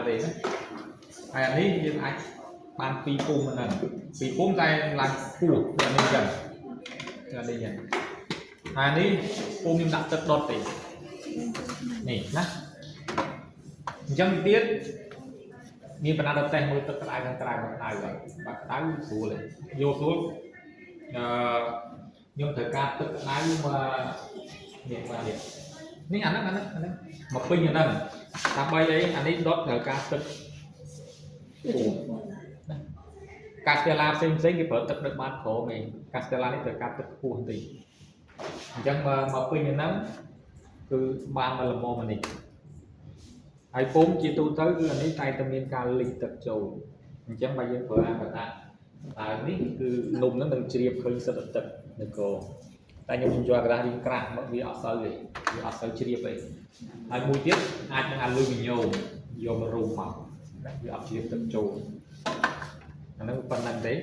ទេណាហើយអានេះយើងអាចបានពីរពុំហ្នឹងពីរពុំតែឡើងខ្ពស់ដូចនេះអញ្ចឹងអានេះអញ្ចឹងហើយនេះពុំខ្ញុំដាក់ទឹកដុតទេនេះណាអញ្ចឹងទៀតមានបណ្ណាដតេស្តមើលទឹកក្តៅខាងក្រៅមកក្តៅហើយបាទក្តៅស្រួលទេយកស្រួលអឺខ្ញុំត្រូវការទឹកក្តៅមកនេះបាទនេះនេះអាហ្នឹងអាហ្នឹងអាហ្នឹងមកពេញអាហ្នឹងដើម្បីអីអានេះដុតត្រូវការទឹក កាស្តេឡាផ្សេងផ្សេងគេប្រើទឹកដឹកបានក្រោមឯងកាស្តេឡានេះត្រូវការទឹកខ្ពស់បន្តិចអញ្ចឹងមកមកពេញអាហ្នឹងគឺបានមកល្មមអានេះហើយពុំជាទូទៅគឺអានេះតែតែមានការលិចទឹកចូលអញ្ចឹងបើយើងប្រើអាកតាហើយនេះគឺនំហ្នឹងនឹងជ្រាបឃើញសិតតែទឹកនៅកតែខ្ញុំយកអាកតារៀងក្រាស់មកវាអត់សូវទេវាអត់សូវជ្រាបទេហើយមួយទៀតអាចនឹងអាលុយមីញ៉ូមយកមករុំមកណាវាអត់ជ្រាបទឹកចូល អាហ្នឹងប៉ុណ្្នឹងទេ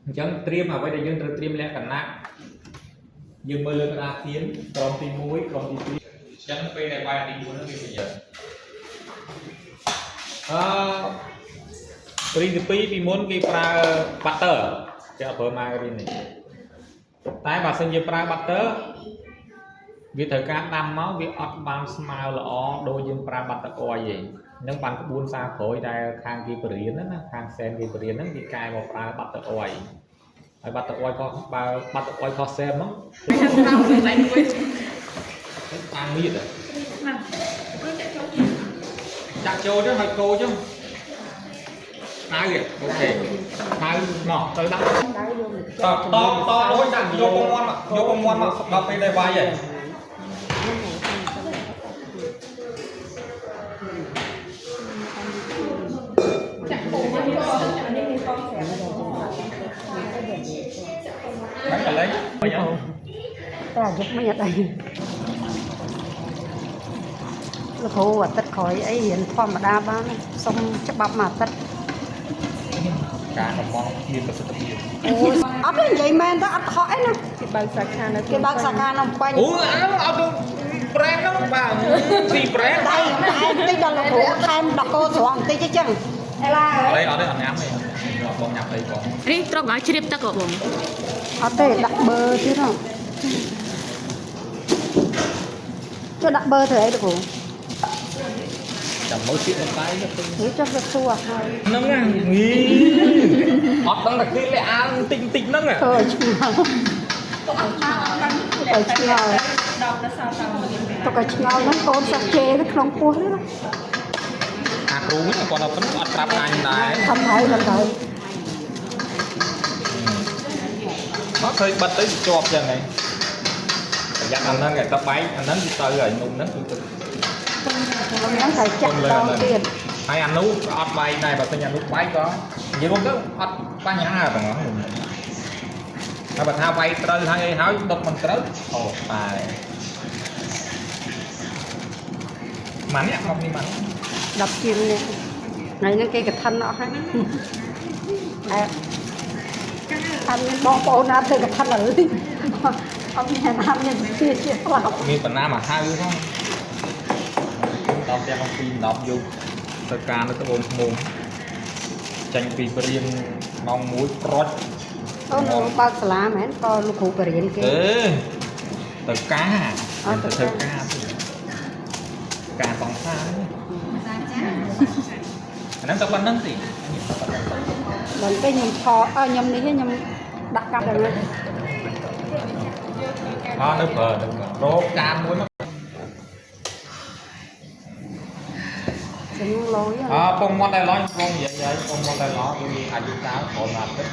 អញ្ចឹងត្រៀមអ្វីដែលយើងត្រូវត្រៀមលក្ខណៈយើងមើលលើក្តារខៀនក្រុមទី1ក្រុមទី2អញ្ចឹងពេលដែលបាយទី4ហ្នឹងវាប្រយ័ត្នអឺរីទី2ពីមុនគេប្រើ butter គេអត់ប្រើ margarine ទេតែបើសិនជាប្រើ butter វាត្រូវការដាំមកវាអត់បានស្មើល្អដូចយើងប្រើ butter oil ទេនឹងបានក្បួនសារក្រោយដែលខាងគេបរៀនណាខាងសែនគេបរៀនហ្នឹងគេកែមកប្រើ butter oil ហើយ butter oil ក៏បើ butter oil ខុសសែនហ្នឹងអាងមៀតចាក់ចូលទៅហើយកូរចឹងដៅ OK ដៅណោះទៅដាក់តតតដូចដាក់យកពងមាន់យកពងមាន់មកដល់ពេលដែលវាយហើយ ហ្នឹងកលេចវិញ តែយុគមិនអត់អីលោកគ្រូអាទិត្យក្រោយអីរៀនធម្មតាបានសុំច្បាប់មួយអាទិត្យ ការកំងមានប្រសិទ្ធភាព អូយអត់ទេនិយាយមែនតើអត់ខកអីណា គេបើកសាខានៅ គេបើកសាខានៅពេញ អូអាហ្នឹងអត់ទៅ brand ហ្នឹងបាទស៊ី brand ដៃដៃបន្តិចដល់លោកគ្រូថែមដល់កោស្រងបន្តិចអញ្ចឹងអេឡា អត់ទេអត់ទេអត់ញ៉ាំទេបងញ៉ាំអីបង នេះត្រង់ឲ្យជ្រាបទឹកហ៎បង អត់ទេដាក់បឺទៀតហ៎ចុះដាក់បឺធ្វើអីលោកគ្រូ ចាំមើលទៀតបន្តែទៅ នេះចុះវាសួរហើយ ហ្នឹងណាងីអត់ដឹងតែគេលាក់អាវតិចតិចហ្នឹង ធ្វើឲ្យឆ្ងល់ឲ្យឆ្ងល់ 10ដល់សល់តាមមួយ ទុកឲ្យឆ្ងល់ហ្នឹងកូនសិស្សជេរនៅក្នុងពោះនេះណា អាគ្រូហ្នឹងគាត់ដល់ប៉ុណ្ណឹងអត់ប្រាប់អញដែរ ทำហើយทำហើយ មកឃើញបិទទៅជាប់ចឹងហីប្រយ័ត្នអាហ្នឹងឯងតបែកអាហ្នឹងគឺទៅហើយនំហ្នឹងគឺទៅ ហ្នឹងត្រូវចាក់ដងទៀត ហើយអានោះក៏អត់បែកដែរបើទិញអានោះបែកក៏និយាយរួមទៅអត់បញ្ហាទាំងអស់ហើយបើថាវាយត្រូវហើយអីហើយដុតមិនត្រូវអូតែម៉ានេះមកនេះម៉ានេះ 10ជាងនេះថ្ងៃហ្នឹងគេកឋិនអស់ហើយអែអត់មានបងប្អូនណាធ្វើកឋិនឡើយអត់មានណាមានជាជាស្លាប់ មានបណ្ណាមកហៅផងដល់ផ្ទះមកពី10យប់ទៅការនៅត្បូងឃ្មុំចាញ់ពីព្រៀងម៉ោង1ប្រុច អូនលោកបើកសាលាមែនក៏លោកគ្រូបរៀនគេ ទេទៅការទៅធ្វើការទេការបងសាហ្នឹងអាហ្នឹងតែប៉ុណ្្នឹងទេ ដល់ពេលខ្ញុំថតអើខ្ញុំនេះខ្ញុំដាក់កាប់ដល់ហ្នឹង អត់នៅប្រើនៅប្រើរកចានមួយមក ចឹងលយ អើពងមាត់ដែលឡញពងនិយាយហើយពងមាត់ដែលឡគឺអាយុកាលក្រោយមកទឹក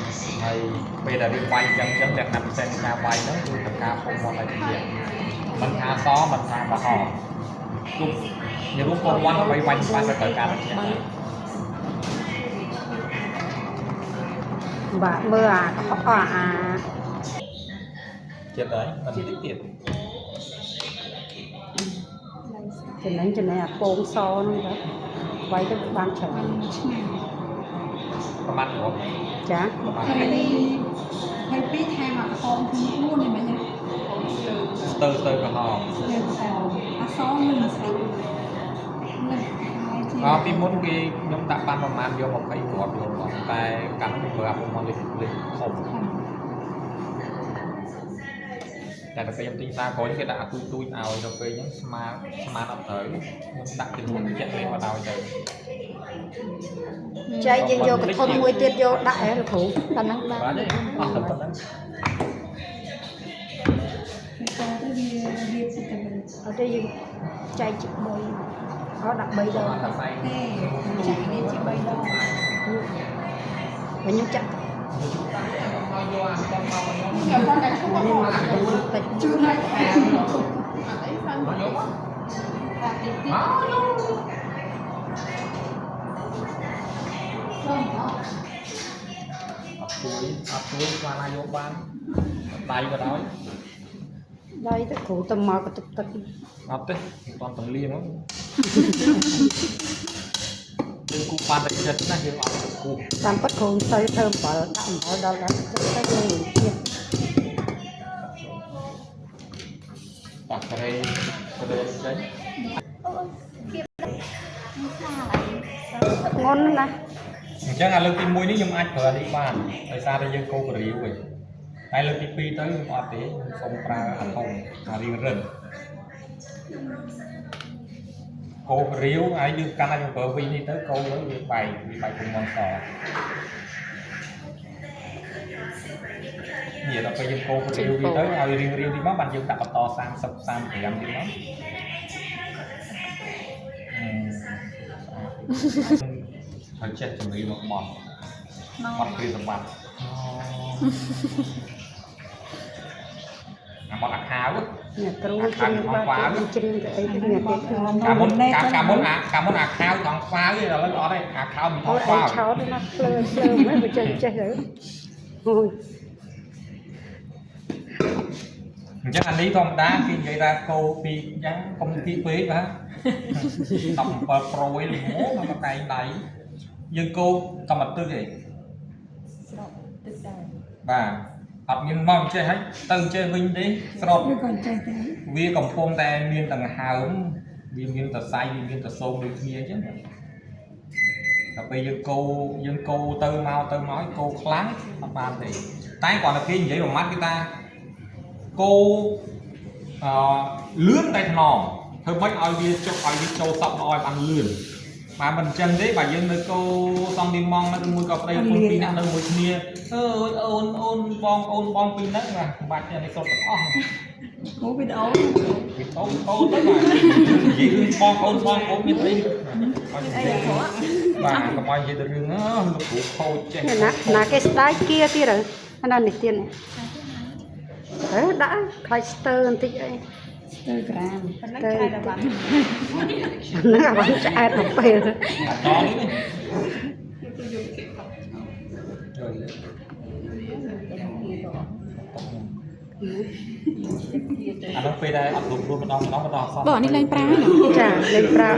ហើយពេលដែលវាវាយចឹងចឹងលក្ខណៈពិសេសនៃការវាយហ្នឹងគឺត្រូវការពងមាត់ឲ្យជាមិនថាសមិនថាក្រហមគឺនិយាយរួមពងមាត់ដើម្បីវាយបានទៅត្រូវការជា បាទមើលអាកុហកអា ចិត្តហើយមិនតិចទៀត ចំណេញចំណេញអាពងសហ្នឹងទៅវាយទៅបានច្រើន ប្រហែលគ្រាប់ ចា ប្រហែល 22ថែមអាក្រហមគឺ4នេះមិញណា ស្ទើស្ទើក្រហម លើក្រហមអសមិនស្អីនេះហើយជា អពីមុនគេខ្ញុំដាក់បានប្រហែលយក20គ្រាប់យកមកតែកាលនោះខ្ញុំប្រើអាពុំមកលេខលេខធំតែដល់ពេលខ្ញុំទិញសារក្រោយគេដាក់អាទូទូចឲ្យដល់ពេលអញ្ចឹងស្មាស្មានអត់ត្រូវខ្ញុំដាក់ចំនួនជាក់លាក់មកឲ្យទៅ ចែកយើងយកកធុនមួយទៀតយកដាក់ហ៎លោកគ្រូប៉ុណ្ណឹងបាទ បាទទេអស់តែប៉ុណ្្នឹង វាតទៅវារៀបទៅទៅ អត់ទេយើងចែកជា3អត់ដាក់3ដង តែសែង ទេចែកនេះជា3ដង វិញខ្ញុំចាក់ មកយកអាកំមកខ្ញុំ ខ្ញុំគាត់តែឈប់ នេះមកតិច ជូនឲ្យខាង មកយកមក តែតិចតិច មកយក ចូលមក អត់ជួយអត់ជួយស្មានណាយកបានដៃក៏ដោយ ដៃទៅគ្រូទៅមកកទឹកទឹក អត់ទេមិនតាន់ទាំងលៀងហ្នឹងយើងគូបានតែចិត្តណាយើងអត់ទៅគូ តាមពិតគ្រូមិនសូវធ្វើអំបិលដាក់អំបិលដល់ដល់ទឹកទៅយើងទៀត បាក់ការ៉េការ៉េចេញ ងន់ណាស់ អញ្ចឹងអាលើកទី1នេះខ្ញុំអាចប្រើនេះបានដោយសារតែយើងគោការីវឯងតែលើកទី2ទៅខ្ញុំអត់ទេខ្ញុំសូមប្រើអាធំអារៀងរឹងគោការីវហើយយើងកាន់តែយើងប្រើវីនេះទៅគោទៅវាបែកវាបែកពុំមន់សនេះដល់ពេលយើងគោការីវវាទៅឲ្យរៀងរៀងទីមកបានយើងដាក់បន្ត30 35ទៀតមកហើយចេះជំរាបមកបត់បត់គ្រាសម្បត្តិអាបត់អាខាវ អ្នកគ្រូច្រៀងបាទច្រៀងទៅអីទៅអ្នកគេ កាលមុនកាលកាលមុនអាកាលមុនអាខាវថងខ្វាវឥឡូវអត់ទេអាខាវមិនថ អូ ងខ្វាវ យឯងឆោតណាភ្លើភ្លើមិនបើចេះចេះទៅអូយ អញ្ចឹងអានេះធម្មតាគេនិយាយថាគោពីអញ្ចឹងកុំទីពេកបាទ17 Pro ឯងល្មមមកកែងដៃយើងគោតែមួយទឹកឯង ស្រកទឹកដែរ បាទអត់មានមកចេះហើយទៅចេះវិញទេស្រត់ ឬក៏ចេះទេ វាកំពុងតែមានដង្ហើមវាមានតសៃវាមានតសូមដូចគ្នាអញ្ចឹងដល់ពេលយើងគោយើងគោទៅមកទៅមកគោខ្លាំងអត់បានទេតែគ្រាន់តែគេនិយាយមួយម៉ាត់គេថាគោអឺលឿនតែថ្នមធ្វើម៉េចឲ្យវាចុះឲ្យវាចូលសក់មកឲ្យបានលឿនបាទមិនអញ្ចឹងទេបើយើងនៅគោសងទីម៉ងនៅមួយក៏ប្តីប្រពន្ធពីរនាក់នៅមួយគ្នាអើយអូនអូនបងអូនបងពីរហ្នឹងបាទមិនបាច់ទេនេះសុទ្ធទាំងអស់ គូវីដេអូ វីដេអូអូនទៅបាទនិយាយរឿងបងប្អូនបងប្អូនមានអីបាទកុំឲ្យនិយាយទៅរឿងអើលោកគ្រូខូចចេះ ណាណាគេស្ដាយគៀទៀតហើយអាណានេះទៀតនេះអឺដាក់ខ្លាចស្ទើបន្តិចអី ស្ទើក្រាម ទៅហ្នឹងអាវ៉ាន់ឆ្អែតទៅពេល អត់នេះនេះអានោះពេលដែលអត់រួបរួមម្ដងម្ដងម្ដង បងអានេះលែងប្រើហើយណា ចាលេងប្រើ